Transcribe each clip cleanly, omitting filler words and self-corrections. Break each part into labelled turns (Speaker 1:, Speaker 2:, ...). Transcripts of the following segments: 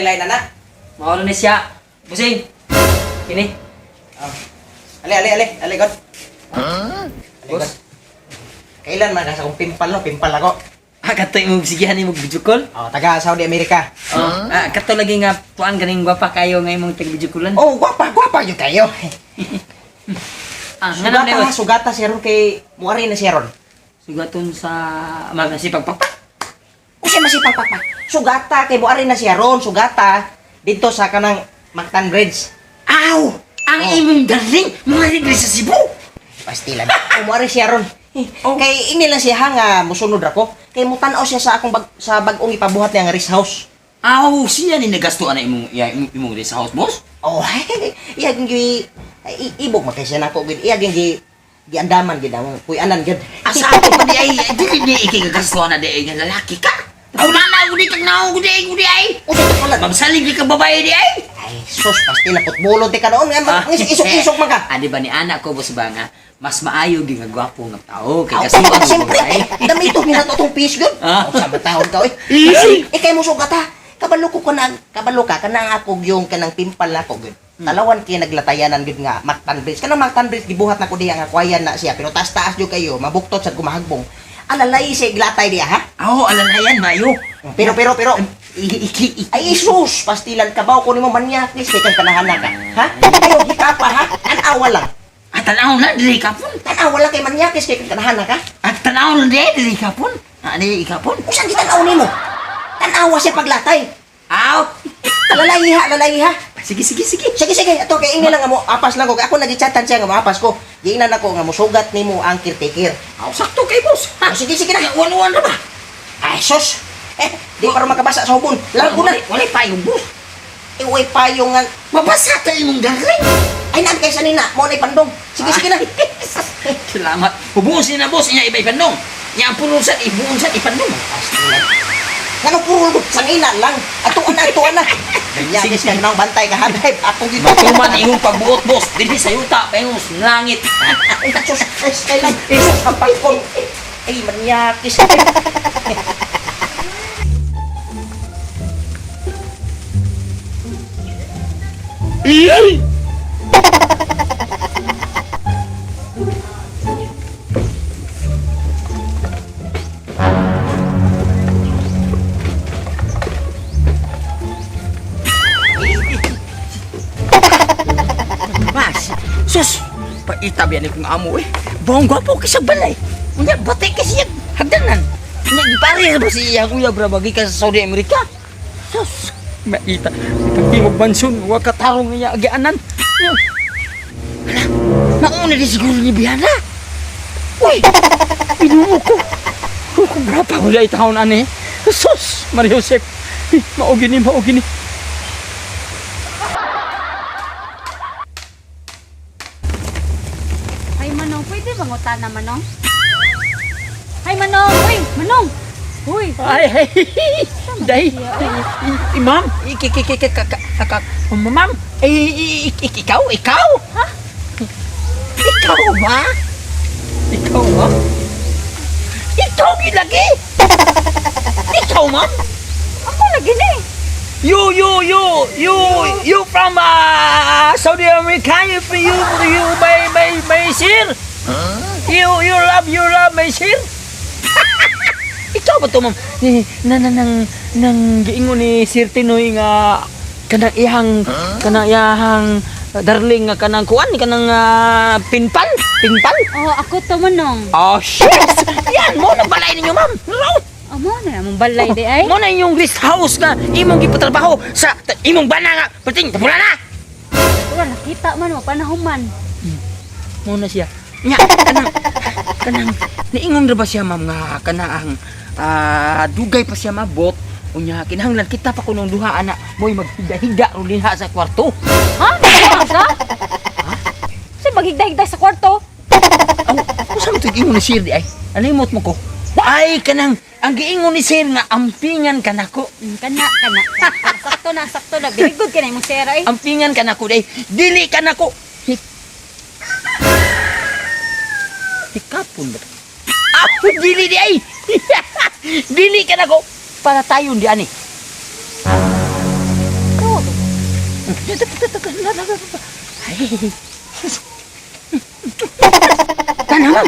Speaker 1: Lain na.
Speaker 2: Mao ni siya. Busing. Kini.
Speaker 1: Oh. Ali, ali, ali, ali god. Ali,
Speaker 2: Boss.
Speaker 1: God. Kailan man ka sa akong pimpal no, pimpal ako.
Speaker 2: Ah, kato imong sigihan imong video call.
Speaker 1: Oh, taga Saudi America.
Speaker 2: Oh, ah, kato lagi nga tuan ganing gwapa kayo nga imong tag video callan.
Speaker 1: Oh, gwapa, gwapa yun kayo.
Speaker 2: Ah, nga
Speaker 1: Sugata,
Speaker 2: na
Speaker 1: sugata siya ron kay muari na siya ron.
Speaker 2: Sugaton sa mga sipagpakpak.
Speaker 1: Usa masipag pa. Sugata kay muari na siya ron, sugata dito sa kanang Mactan Bridge.
Speaker 2: Aw! Ang
Speaker 1: Oh.
Speaker 2: imong darling mga diri sa Cebu.
Speaker 1: Pastilan. Oh, muari siya ron. Eh,
Speaker 2: Oh.
Speaker 1: kay ini lang siya nga musunod ra ko. Kay mutan-aw siya sa akong bag, sa bag-ong ipabuhat niya nga rest house.
Speaker 2: Aw, siya ni nagasto ana imong iya, imong, imong rest house, boss.
Speaker 1: Oh, iya gyud gi ibog man kay siya nako gyud. Iya gyud gi giandaman gyud amo. Kuy-anan gyud.
Speaker 2: Asa ako pa di ay dili ni ikigagasto ana di ay nga lalaki ka. Aw na na gudi kag naong gudi ay gudi ay.
Speaker 1: Usa ta pala.
Speaker 2: Magsalig di ka babae di ay.
Speaker 1: Ay, sus, pastila putbolon ti ka noon. Isok-isok man ka.
Speaker 2: Ah, di ba ni anak ko boss ba nga mas maayo gyud nga gwapo nga tao kay
Speaker 1: Aw,
Speaker 2: kasuan mo
Speaker 1: siyempre,
Speaker 2: babae.
Speaker 1: dami ito, minato tong piece gyud.
Speaker 2: Ah.
Speaker 1: Oh, sa taon ka, oy. Eh, kay mo sugata. Kabalo ko kanang, kabalo ka, kanang ako yung kanang pimpal na ako gyud. Talawan kay naglatayanan gyud nga Mactan Bridge. Kanang Mactan Bridge gibuhat na ko diha nga kwayan na siya, pero taas-taas gyud kayo, mabuktot sad kumahagbong. Alalay siya iglatay diha ha.
Speaker 2: Aw, alalayan mayo.
Speaker 1: Pero pero pero
Speaker 2: Iki iki.
Speaker 1: ay sus, pastilan ka ba ko nimo manyakis kay kang kanahana ka. Ha? Ayo hika pa ha. Tan-awa lang.
Speaker 2: Ah, tanaw na dili kapon.
Speaker 1: Tan-awa lang kay manyakis kay kang kanahana ka.
Speaker 2: Ah, tanaw na dili dili kapon. Ah, dili kapon.
Speaker 1: Usan gitanaw nimo? Tan-awa siya paglatay.
Speaker 2: Aw.
Speaker 1: Lalay ha, lalay ha.
Speaker 2: Sige sige sige.
Speaker 1: Sige sige, ato kay ingin lang nga mo apas lang ko kay ako nagichatan siya nga moapas ko. Giingnan ako nga mosugat nimo ang caretaker.
Speaker 2: Aw, sakto kay boss.
Speaker 1: Oh, sige sige na.
Speaker 2: Uwan-uwan na ba?
Speaker 1: Ay sus. Eh, di pa rin makabasa sa hubon. Largo na.
Speaker 2: Walay payong boss.
Speaker 1: Iway payong nga.
Speaker 2: Mabasa ta imong darling.
Speaker 1: Ay naan kay sanina, mo na ipandong. Sige sige na.
Speaker 2: Salamat. Hubusin na boss, inya iba ipandong. Inya ang pulusan, ibuon sa ipandong.
Speaker 1: Pastilan. Ngano puro ko sanina lang. Ato ana, ato ana. Ganyan
Speaker 2: Sige,
Speaker 1: ka nang bantay ka hanay. Ako gid.
Speaker 2: Matuman imong pagbuot boss. Dinhi sa yuta, paingon sa langit.
Speaker 1: Ay sus, ay kailan. Sus, kapakon. Ay manyakis.
Speaker 2: Mas, sus, paita biyan kong amo eh. Bawang gwapo kay sa balay. Unya bati kay siya hagdanan. Unya gipare ba siya kuya bra bagi ka sa Saudi America. Sus, maita. Pagtimog mansion, wa ka tarong niya agianan. Hala, mauna di siguro ni Biana. Uy, pinuo ko. Kung grapa ko dahil taon ani. Sus, Maria Josep. Maugi ni, maugi ni.
Speaker 3: Ay, Manong, pwede bang utana, Manong? Ay, Manong! Uy, Manong! Uy,
Speaker 2: Ay, ay, day, ma'am, ik, ma'am, eh, ikaw, ikaw? Ha? Ikaw ba? Ikaw ba? Ikaw gilagi? Ikaw, ma'am?
Speaker 3: Ako lagi ni!
Speaker 2: You from Saudi America, you, you, you, my sir? You love my sir? Ikaw ba to, ma'am? Eh, na, na, nang, nang giingon ni Sir Tinoy nga kanang iyahang darling nga kanang kuan kanang pinpal pinpal.
Speaker 3: Oh, ako to, Manong.
Speaker 2: Oh shit, yan mo na balay ninyo, ma'am. No.
Speaker 3: Amo na among balay di ay.
Speaker 2: Mo na inyong rest house nga imong gipatrabaho sa imong bana nga perting tabula na.
Speaker 3: Wala nakita man mo panahon man.
Speaker 2: Mo na siya. Nya kanang kanang niingon ra ba siya, ma'am, nga kanang dugay pa siya mabot, unya kinahanglan kita pa kunong duha ana moy maghiga-higa ro dinha sa kwarto.
Speaker 3: Ha? Nagbuang ka? Sa maghigda-higda sa kwarto?
Speaker 2: Aw, usa man to'y ingon ni sir di ay? Alimot mo ko. Ay kanang ang giingon ni sir nga ampingan kanako.
Speaker 3: Kana, kana. Sakto na, sakto na. Very good ka na imong sera eh.
Speaker 2: Ampingan kanako day. Dili kanako. Hikapon ba? Ah, dili di ay. Dili kanako. Para tayo di ani. Ay. Tanaw.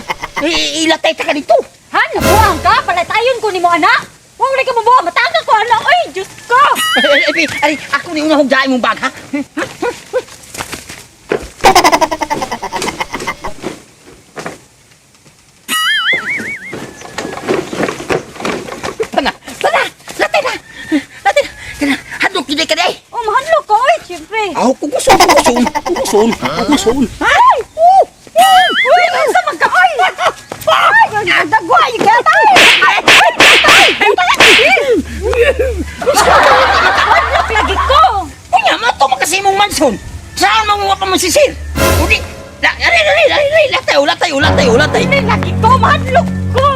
Speaker 2: Ilatay ta ka dito.
Speaker 3: Ha, nabuang ka? Palatayon ko nimo anak. Wa wala ka mabuang, matanga ko anak. Oy, Diyos ko.
Speaker 2: Ay, ay, ay, ako ni una hugdain mong bag, ha? Tana, tana, latay na, latay na. Kana, hadlok gid ka day.
Speaker 3: Oh, mahadlok ko. Oy, siyempre.
Speaker 2: Aw, kukuson, kukuson, kukuson, kukuson.
Speaker 3: Ay! Oh! Uy, unsa man ka oy? Ay, ang dagwa ka tay. Ay, tay. Mahadlok lagi ko.
Speaker 2: Unya, mato makasimong manson. Saan manguha pa man sisir? Udi, la, ari, ari, ari, ari, latay, latay, latay, latay.
Speaker 3: Ay, lagi ko, mahadlok ko.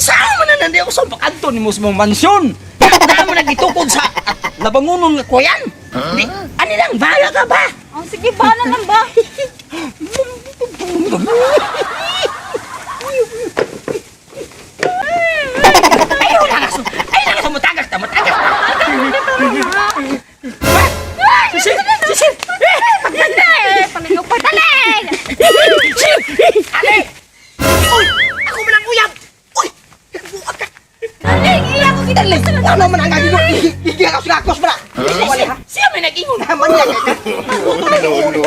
Speaker 2: Saan man na nandi ako sa pakanto ni mo sa mong mansyon? Naa mo nagitukod sa at labangunon nga kuyan? Di, ani lang, bahala ka ba?
Speaker 3: Oh, sige, bahala lang ba?
Speaker 2: Ay, wala ka. Ay, wala ka. Matagas ta, matagas ta. Sisir, sisir.
Speaker 3: Dali, palayo pa, dali.
Speaker 2: Sisir.
Speaker 1: Ale! Uy! Ako man ang uyab! Uy! Buat ka!
Speaker 3: Dali, iya ko kita.
Speaker 1: Dali! Ano man ang gagawin? Gigil ako sila akos ba? Wala ha?
Speaker 2: Siya may nag-ingon.
Speaker 1: Naman yan ka.
Speaker 4: No, no, no, no.